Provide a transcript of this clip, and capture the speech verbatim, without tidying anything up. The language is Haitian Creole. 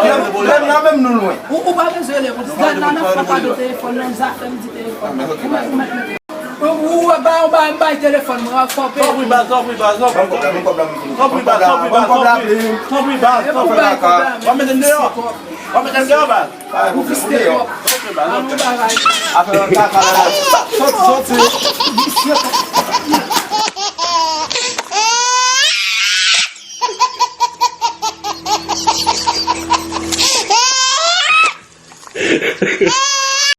Lè m nan menm nou lwen. Ou ou pa bezwen rele pou zan nan nan fè kado telefòn nan, zafè m di telefòn. Ou mèt ou mèt mete. Ou ou ba ou ba bay telefòn mwen, fò peye. Tanpri baz, tanpri baz, tanpri. Tanpri baz, tanpri baz, tanpri. Tanpri baz, tanpri baz. W ap mete m deyò. W ap mete m deyò baz. Ou viste twòp. Tanpri baz, tanpri. Afè nan kaka la. Soti, soti. Visye twòp.